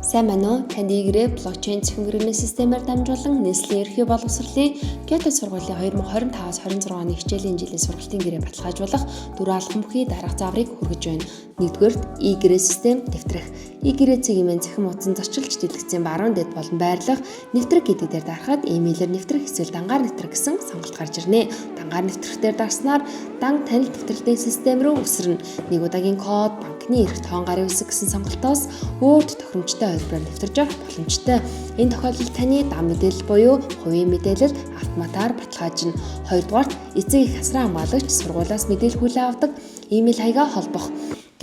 Сайн байна уу? Танд E-гэрээ блокчейн цахим гэрээний системээр дамжуулан нийслэлийн ерөнхий боловсролын Кёото сургуулийн 2025-аас 26 оны хичээлийн жилийн сургалтын гэрээ баталгаажуулах дөрвөн алхам бүхий дараах зааврыг хүргэж байна. Нэгдүгээрт E-гэрээ систем нэвтрэх. E-гэрээ цэгийн цахим утсан зочилж дэлгэцийн баруун дэд болон байрлах нэвтрэх гэдэг дээр дарахад имэйлээр нэвтрэх эсвэл дангаар нэвтрэх гэсэн сонголт гарч ирнэ. Дангаар нэвтрэх дээр дарснаар дан танил нэвтрэлтийн систем рүү үсэрнэ. Нэг удаагийн код, банкны эрх тоон гарын үсэг гэсэн сонголтоос өөрт тохиромжтой хувилбараар нэвтэрж авах боломжтой. Энэ тохиолдолд таны дан мэдээлэл буюу хувийн мэдээлэл автоматар баталгаажна. Хоёрдугаарт эцэг их асран хамгаалагч сургуулиас мэдээлэл хүлээн авдаг имэйл хаягаа холбох.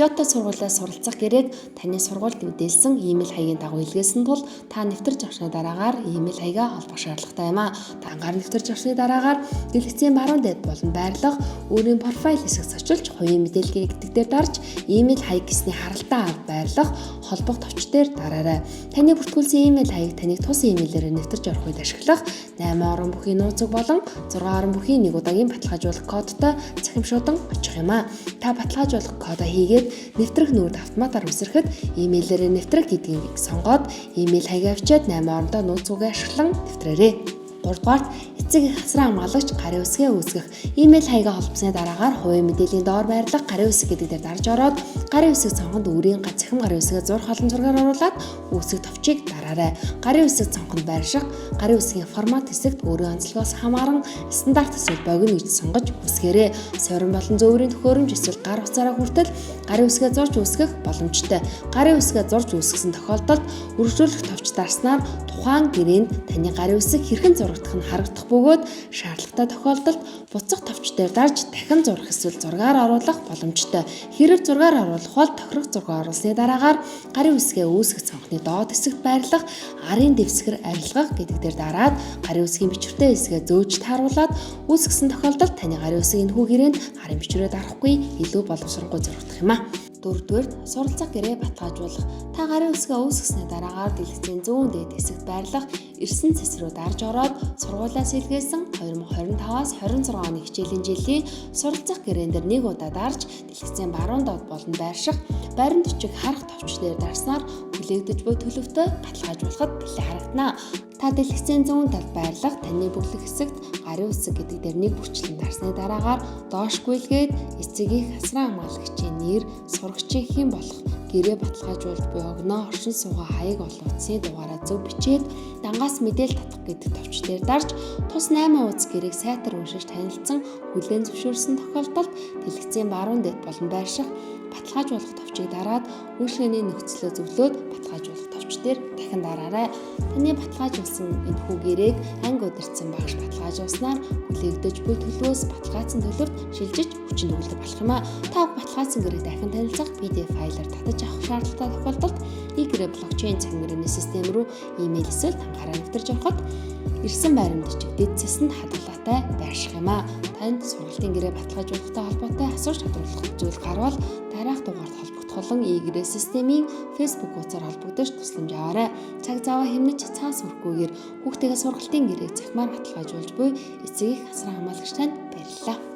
Кёото сургуулиас суралцах гэрээг таны сургуульд мэдээлсэн имэйл хаягийн дагуу илгээсэн тул та нэвтэрж авсны дараагаар имэйл хаягаа холбох шаардлагатай юм а. Дангаар нэвтэрж авсны дараагаар дэлгэцийн баруун дэд болон байрлах өөрийн профайл хэсэг зочилж хувийн мэдээлэл гэдэг дээр дарж имэйл хаяг гэсний харалтаа ард байрлах холбох товч дээр дараарай. Таны бүртгүүлсэн имэйл хаяг таныг тус имэйлээрээ нэвтэрж орох үед ашиглах 8 орон бүхий нууц үг болон 6 орон бүхий нэг удаагийн баталгаажуулах кодтой цахим шуудан очих юм а. Та баталгаажуулах кодоо хийгээд нэвтрэх нүүрд автоматар үсрэхэд имэйлээрээ нэвтрэх гэдгийг сонгоод имэйл хаягаа авчиад 8 орондоо нууц үгээ ашиглан нэвтрээрэй. Гуравдугаарт эцэг их асран хамгаалагч гарын үсгээ үүсгэх. Имэйл хаягаа холбосны дараагаар хувийн мэдээллийн доор байрлах гарын үсэг гэдэг дээр дарж ороод гарын үсэг цонхонд өөрийн цахим гарын үсгээ зурх олон зургаар оруулаад үүсгэх товчийг дараарай. Гарын үсэг цонхонд байрших гарын үсгийн формат хэсэгт өөрийн онцлогоос хамааран стандарт эсвэл богино гэж сонгож үүсгээрэй. Суурин болон зөөврийн төхөөрөмж эсвэл гар утсаараа хүртэл гарын үсгээ зурж үүсгэх боломжтой. Гарын үсгээ зурж үүсгэсэн тохиолдолд үргэлжлүүлэх товч дарснаар тухайн гэрээнд таны гарын үсэг хэрхэн зурагдах нь харагдах бөгөөд шаардлагатай тохиолдолд буцах товч дээр дарж дахин зурах эсвэл зургаар оруулах боломжтой. Хэрэг зургаар оруулах бол тохирох зураг оруулсны дараагаар гарын үсгээ үүсгэх цонхны доод хэсэгт байрлах арын дэвсгэр арилгах гэдэг дээр дараад гарын үсгийн бичвэртэй хэсгээ зөөж тааруулаад үүсгэсэн тохиолдолд таны гарын үсэг энэхүү гэрээнд гарын бичвэрээ дарахгүй илүү боловсронгүй зурагдах юм а. Дөрөвдүгээрт суралцах гэрээ баталгаажуулах. Та гарын үсгээ үүсгэсний дараагаар дэлгэцийн зүүн дээд хэсэгт байрлах ирсэн цэс рүү дарж ороод сургуулиас илгээсэн 2025-аас 26 оны хичээлийн жилийн суралцах гэрээн дээр нэг удаа дарж дэлгэцийн баруун доод болон байрших баримт бичиг харах товч дээр дарснаар хүлээгдэж буй төлөвтөө баталгаажуулахад бэлэн харагдана. Та дэлгэцийн зүүн талд байрлах таны бөглөх хэсэгт гарын үсэг гэдэг дээр нэг бүрчлэн дарсны дараагаар доош гүйлгээд эцэг их асран хамгаалагчийн нэр, сурагчийн хэн болох гэрээ баталгаажуулж буй огноо оршин суугаа хаяг олон утасны дугаараа зөв бичээд дангаас мэдээлэл татах гэдэг товч дээр дарж тус 8 хуудас гэрээг сайтар уншиж танилцсан хүлээн зөвшөөрсөн тохиолдолд дэлгэцийн баруун дэд болон байрших баталгаажуулах товчийг дараад үйлчилгээний нөхцлөө зөвлөөд баталгаажуулах товч дээр дахин дараарай. Таны баталгаажуулсан энэхүү гэрээг анги удирдсан багш баталгаажуулснаар хүлээгдэж буй төлөвөөс баталгаажсан төлөвт шилжиж хүчин төгөлдөр болох юм а. Та баталгаажсан гэрээг дахин танилцах PDF файлаар татаж авах шаардлагатай тохиолдолд E-гэрээ блокчейн цахим гэрээний систем рүү имэйл эсвэл дангаараа нэвтэрж ороход ирсэн байрам бичиг дэд цэсэнд хадгалаатай байрших юм а. Танд сургалтын гэрээ баталгаажуулахтай холбоотой асууж тодруулах зүйл гарвал дараах дугаарт холбогдох болон E-гэрээ системийн Facebook хуудасаар холбогдож тусламж аваарай. Цаг зав хэмнэж цаас хүрхгүйгээр хүүхдийнхээ сургалтын гэрээг цахимаар баталгаажуулж буй эцэг их асран хамгаалагч танд баярлалаа.